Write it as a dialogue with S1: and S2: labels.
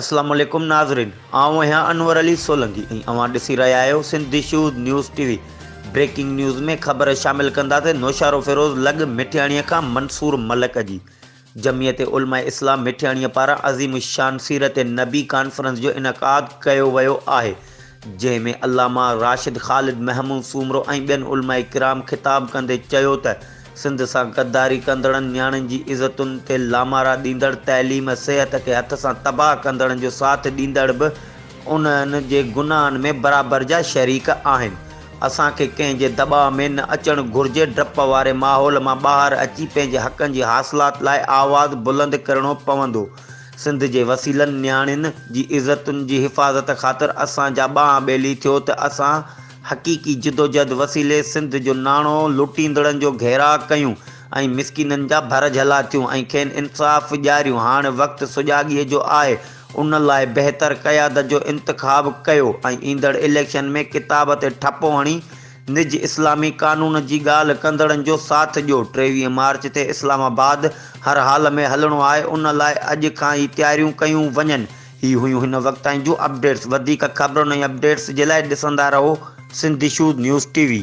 S1: اسلام عليڪم ناظرين آئون آهيان انور علي سولنگي ۽ اوهان ڏسي رهيا آهيو Sindh issues news T V breaking news ۾ خبر شامل ڪنداسين نوشهروفيروز لڳ مٺياڻي کان منصور ملڪ جي جمعيت علماء اسلام مٺياڻيء پاران عظيم الشان سيرت نبي ڪانفرنس جو انعقاد ڪيو ويو آهي، جنهن ۾ علامه راشد خالد محمود سومرو ۽ ٻين علماء ڪرام خطاب ڪندي چيو ته سنڌ سان غداري ڪندڙن، نياڻين جي عزتن تي لامارا ڏيندڙ، تعليم، صحت کي هٿ سان تباهه ڪندڙن جو ساٿ ڏيندڙ به انهن جي گناهن ۾ برابر جا شريڪ آهن. اسان کي ڪنهن جي دٻاء ۾ نه اچڻ گهرجي، ڊپ واري ماحول مان ٻاهر اچي پنهنجي حقن جي حاصلات لاء آواز بلند ڪرڻو پوندو. سنڌ جي وسيلن، نياڻين جي عزتن جي حفاظت خاطر اسان جا ٻانهن ٻيلي ٿيو ته اسان حقيقي جدوجهد وسيلي سنڌ جو ناڻو لٽيندڙن جو گهيراء ڪيون ۽ مسڪينن جا ڀر جهلا ٿيون ۽ کين انصاف ڏياريون، هاڻ وقت سجاڳيء جو آهي. ان لاء بهتر قيادت جو انتخاب ڪيو ۽ ايندڙ اليڪشن ۾ ڪتاب تي ٺپو هڻي نج اسلامي قانون جي ڳالهه ڪندڙن جو ساٿ ڏيو، 23 مارچ تي اسلام آباد هر حال ۾ هلڻو آهي ان لاء اڄ کان ئي تياريون ڪيون وڃن، هي هيون هن وقت تائين جون اپڊيٽس، وڌيڪ خبرن ۽ اپڊيٽس جي لاء ڏسندا رهو Sindh issues news T V.